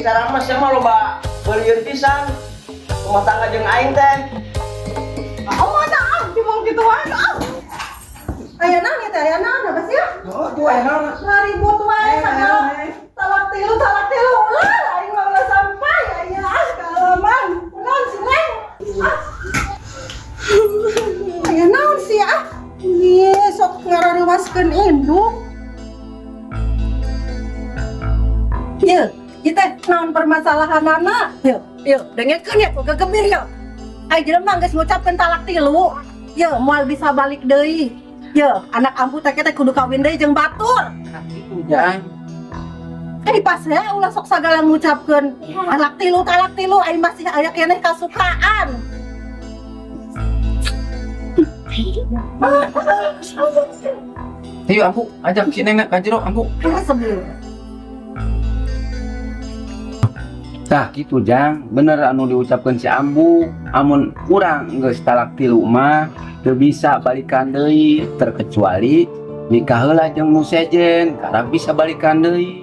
cara mah sia mah loba beulieun pisan. Rumah tangga jeung aing teh. Oh, mana ah, cuma gitu wae ah. Aya naon ieu teh? Aya naon apa sih ya? Oh, tuh aya naon? Ngaribut wae sagala talak tilu talak tilu. Ulah aing mah ulah sampai aya ah kaalaman. Naon sih Neng? Ah. Aya naon sih ah? Ih, sok ngarariwaskeun induk. Yeuh, ieu teh naon permasalahanana? Yeuh, yeuh, dengekeun ya ku gegemir yeuh. Ai jelema geus ngucapkeun talak tilu, yeuh moal bisa balik deui. Yeuh, anak ambu teh teh kudu kawin deui jeung batur. Kitu jang. Eh pas ya ulah sok sagala ngucapkeun talak tilu ai masih aya keneh kasukaan. Ayo ambu, ajak si Neng ka jero ambu. Sebelum. Tah kitu jang, bener anu diucapkeun si ambu, amun urang geus talak tilu mah teu bisa balikan deui terkecuali nikah heula jeung nu sejen, karena bisa balikan deui.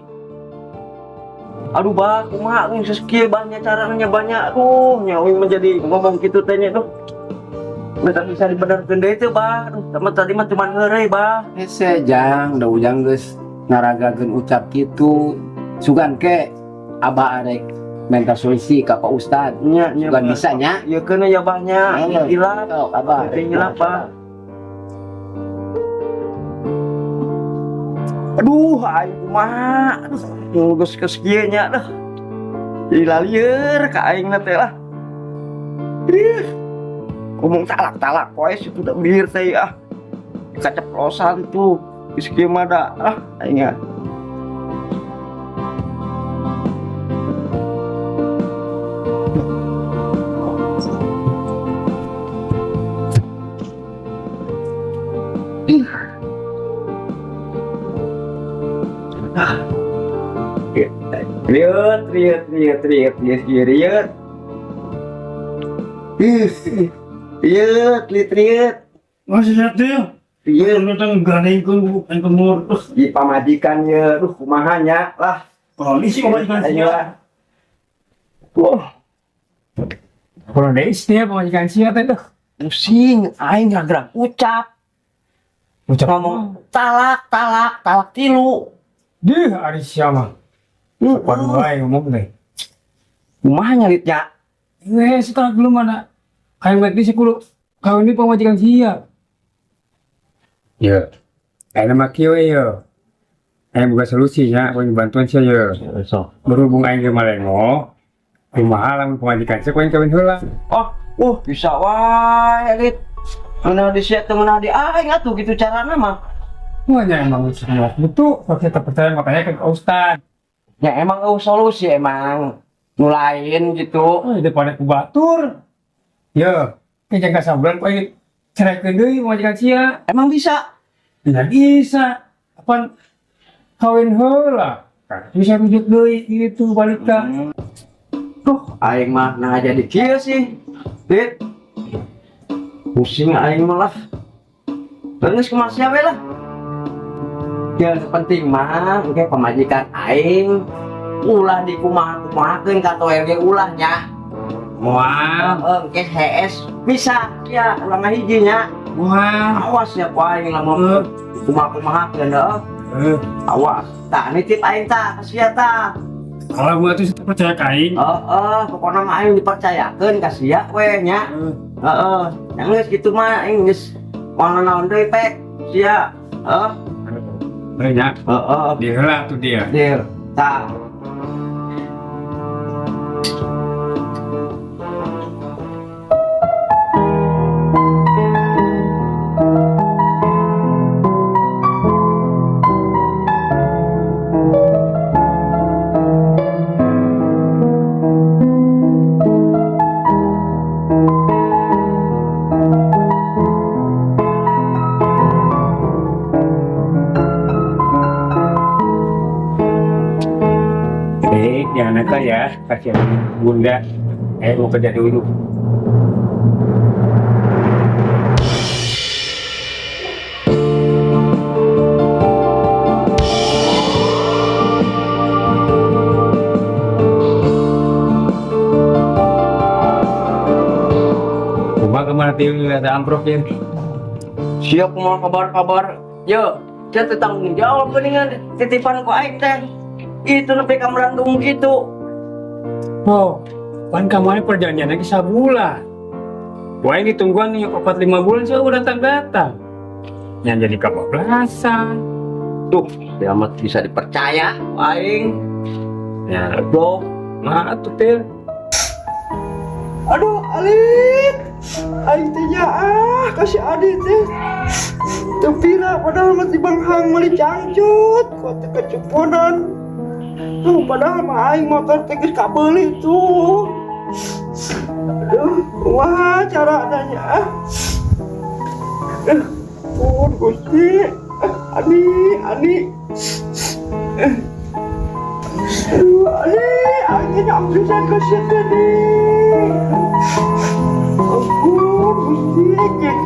Aduh bah, kumaha geus kieu banyak caranya banyak tuh, nya uing menjadi ngomong kitu teh nya tuh. Beta bisa dibenerkeun deui teh bah. Aduh, sama tadi mah cuman heureuy bah. Hese jang, da ujang geus ngaragakeun ucap kitu. Sugan ke abah arek minta solusi ka Pak Ustad. Nya, nya, Sugan Bah. bisa nya. Ya kena ya banyak. Hilap. Sok abah. Hilap, Bah. Aduh, aing kumaha. Aduh, geus geus kieu nya dah. Jadi lalieur ka aing na teh lah. Ih. Ngomong talak-talak poe situ da bir teh ah. Kaceplosan tuh. Geus kieu mah da ah aing ah. Riut, riut, riut, riut, riut, riut. Ih, riut, riut, riut. Masih lihat dia. Riut. Datang gandeng ke aing terus. Di pamajikannya, duh kumaha nya lah. Polisi pamajikan Ayo sia. lah. Wah, Kurang deui sia pamajikan sia teh tuh. pusing, aing ngagerak ucap. Ucap Ngomong talak, talak, talak tilu. Dih ari sia mah. Waduh wae ngomong teh. Kumaha nya nya? Eh, setelah belum mana. Aing berarti si kudu kawin di pamajikan sia. Ya. Aing mah kieu we ye. Aing boga solusi nya, aing bantuan sia ye. Sok. Berhubung aing ge malengo, kumaha lamun pamajikan sia ku aing kawin heula. Oh, bisa wae, Lit. Ngeunah di sia teu ngeunah di aing atuh gitu carana mah. Wah, nya emang semua itu kalau kita percaya makanya ke Ustad. Ya emang eueuh solusi emang nu lain gitu. Oh, daripada ku batur. Ya, kayak jangka sabulan ku aing ceraikeun deui pamajikan sia. Emang bisa? Ya bisa. Apaan kawin heula. Kan bisa rujuk deui gitu balik ka. Tuh, aing mah nah jadi kieu sih. Dit. Pusing aing mah lah. Geus kumaha sia we lah. Yang penting mah engke pamajikan aing ulah dikumaha-kumahakeun ka toel ge ulah nya. Moal. Heeh, engke HS bisa ya ulah ngahiji nya. Moal. Awas ya ku aing lamun kumaha-kumahakeun heuh. Heeh. Awas. Tah nitip aing tah ka sia tah. Kalau gua tuh percaya ka aing. Heeh, pokona mah aing dipercayakeun ka sia we nya. Heeh, yang geus kitu mah aing geus moal naon deui pek sia. Heeh. Banyak. Heeh. Dia lah tuh dia. Deal. Tah. Jadi jangan nakal ya, kasihan bunda. Mau kerja dulu. Amprok ya. Siap mau kabar-kabar. Yo, dia teh tanggung jawab geuningan titipan ku aing teh. Itu nepi ka merandung gitu. Oh, pan kamari perjanjian lagi sabulan. Wah, ini tungguan nih 4-5 bulan saya udah datang-datang. Yang jadi kebablasan. Tuh, dia mah bisa dipercaya aing. Ya, Bro, mah tuh Til. Aduh, Alit. Aing teh ah, kasih Adi teh. Teu pira padahal mah di Banghang meuli cangcut, kok teh keceponan. Tuh, padahal mah aing motor teh geus kabeuli tuh. Aduh, kumaha carana nya ah. Pun Gusti. Ani, Ani. Aduh, Ani, aing teh nyak pisan ka sia teh nih. Ampun, Gusti,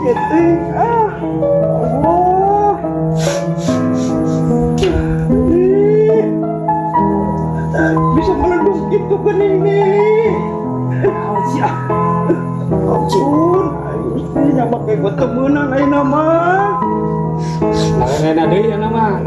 kieu teh. Ah, Allah. Ini bisa meleduk gitu geuning nih. Ya. Ampun, ayo Gusti, nya make gua temenan ayeuna mah. Nah, deui ya nama.